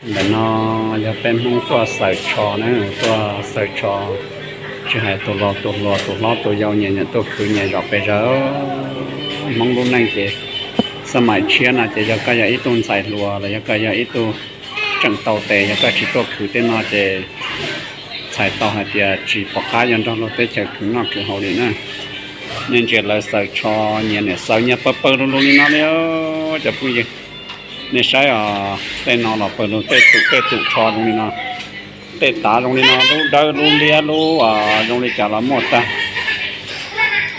Ntawm no yog peb Hmoob tuaj xaws tsho na, tuaj xaws tsho, tsis hais tus laus tus hluas tus hlob tus yau nyias nyias tuaj khwv nyias zom pes zaws. Hmoob lub neej ces xab maim tshiab no ces yog koj yog ib tug ntxhais hluas los yog koj yog ib tug tseem tau tes, yog koj tsis tuaj khwv tej no ces txhais tau hais tias tsis pom qab yuav nrog luag teb chaws khwv noj khwv haus li na. Nej ntsia lawv xaws tsho nyias niam xaws nyias pawg pawg lug lug li no li cov phooj ywg. Nej saib os, tej no los pawg lug tej tus tej tus tsho zoo li no. Tej tav zoo li no, lub dawb lub liab lub zoo li cas los muaj tag.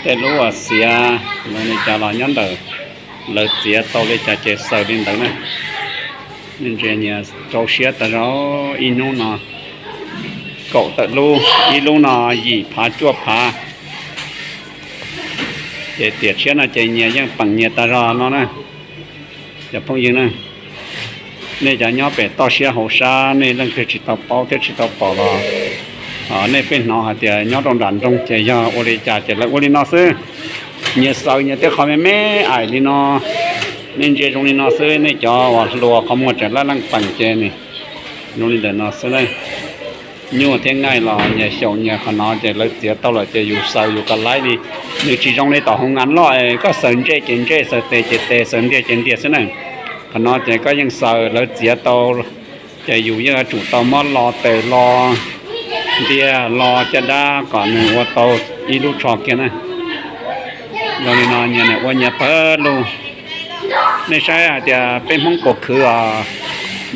Tej lub xiav zoo li cas los nyob ntawm lawv txiav tau li cas ces xaws li ntawd na. Nej ntsia nyias rau siab tas zog, ib hnub no kaum tawm lub, ib lub no yim phav cuaj phav. Ces tiam tshiab no ces nyias yeej peem nyias tas zog no na. Cov phooj ywg na, nej cov nyob pem toj siab hauv sab, nej leej twg tsis tau paub thiab tsis tau pom los nej pheej hnov hais tias nyob rau nram nroog ces yog ua li cas ces lawv ua li no xwb. Nyias xaws nyias tej qhov me me aim li no. Nej ntsia zoo li no xwb, nej cov uas hluas qhov muag tseem laj leej peem ces zoo li ntawm no xwb na. Nyuj thiab nqaij los nyias xyaum nyias qhov no ces lawv txiav tau lawm ces yus xaws yus ka laib li. Nws tsis zoo li tom hoo nas loj es koj xaws ntsej ces ntsej, xaws tes ces tes, xaws ntiag ces ntiag xwb na. Qhov no ces koj yeej xaws lawv txiav tau ces yus yeej yuav tsum tau muab lo tes lo ntiag lo caj dab kom nws ua tau ib lub tsho kiag na. Zoo li no nyias ua nyias pawg lug. Nej saib hais tias peb Hmoob puas khwv os,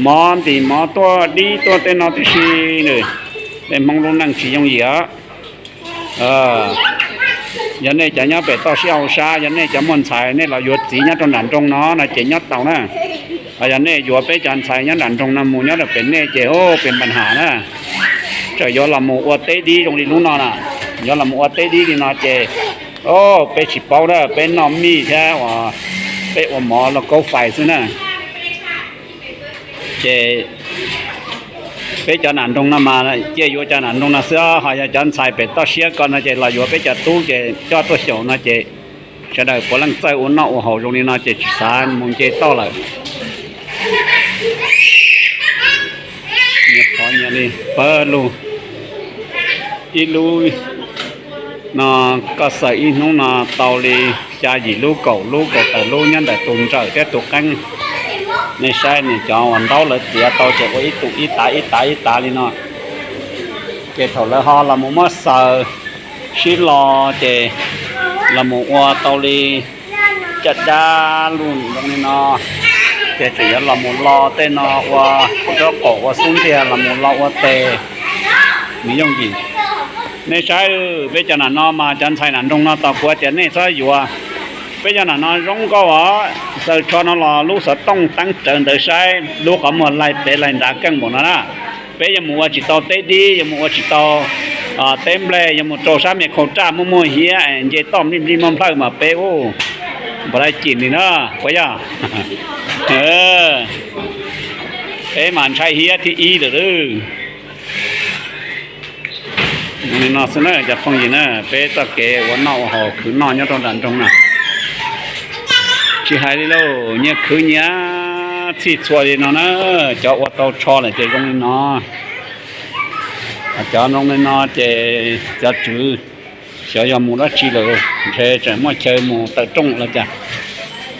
mov ntim mov tuaj dib tuaj tej no tib si. Peb Hmoob lub neej tsis yooj yim os. Yog nej cov nyob pem toj siab hauv sab, yog nej cov muaj ntxhais nej los yuav txiv nyob rau nram nroog no no ces nyob tau na. Yog nej yuav peb cov ntxhais nyob nram nroog no mus nyob rau pem nej ces pem npam ham na. Tseem yuav los mus ua teb dib zoo li lub no na. Yuav los mus ua teb dib li no ces peb tsis paub na, peb noj mij thiab uas peb ua mov lauj kaub fais xwb na. Ces peb cov nram nroog no mas cia yuav cov nram nroog no xwb, ho yog cov ntxhais pem toj siab ko no ces los yuav peb cov tub ces coj tuaj xyaum no ces sawv daws puav leej txawj ua noj ua haus zoo li no ces tsis xav mus nce toj lawm. Nyias phov nyias li pawg lug. Ib lub no koj xaws ib hnub no tau li xya yim lub kaum lub kaum tawm lub nyob ntawm tus ntsawm thiab tus qeeb. Nej saib nws cov uas ntaub lawv txiav tau ces ua ib tug ib tav ib tav ib tav li no. Ces thaum lawv ho los mus muab xaws sib lo ces los mus ua tau li caj dab lug zoo li no. Ces tseem yuav los mus lo tej no ua nraub qaum ua xub ntiag los mus lo ua tes. Nws yooj yim. Nej saib peb cov nram no mas cov ntxhais nram nroog no tos kuv tias nej txhob yuav. Peb cov nram no zoo nkauj os, xaws tsho no los lub xov tooj teeb rawv ntawd saib lub qhov muag laig pem laig nrad keej npaum no na. Peb yuav mus ua tsis tau teb dib, yuav mus ua tsis tau teb nplej, yuav mus rau sab me khau raj muaj muaj hiab es nce toj nplij nplij muaj nplhawj mas peb ub npam dab cim li na puas yog? Peb mas ntshai hiab thib ib lawm. Li no xwb na cov phooj ywg na, peb txoj kev ua noj ua haus khwv noj nyob rau nram nroog na. Tsis hais li lauj, nyias khwv nyias txhij txhua li no na. Cov ua tau tsho lawm ces zoo li no. Cov zoo li no ces cov tswv xyov yog mus dab tsi lawm, ntshe tseem muaj chaw mus tawm rooj los cas.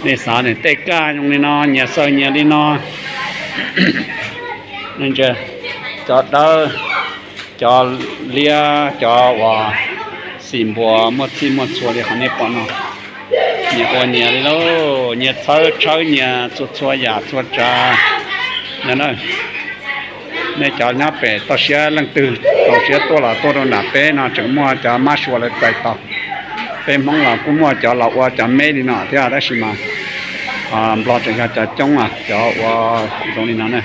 Nej xav nws tej kaj zoo li no, nyias xaws nyias li no. Cov dawb, cov liab, cov uas xim npuas muaj txhij muaj txhua li qhov nej pom no. Nyias ua nyias li lauj, nyias txhawb tshawb nyias txhua txhua yam txhua tsav no na. Nej cov nyob pem toj siab leej twg txaus siab tuaj los tuaj rau nram peb no, tseem muaj cov mab sua lawv txais tos. Peb Hmoob los kuj muaj cov los ua cov meb li no thiab tab sis mas Nplog tseem yog cov coob, cov ua zoo li no na.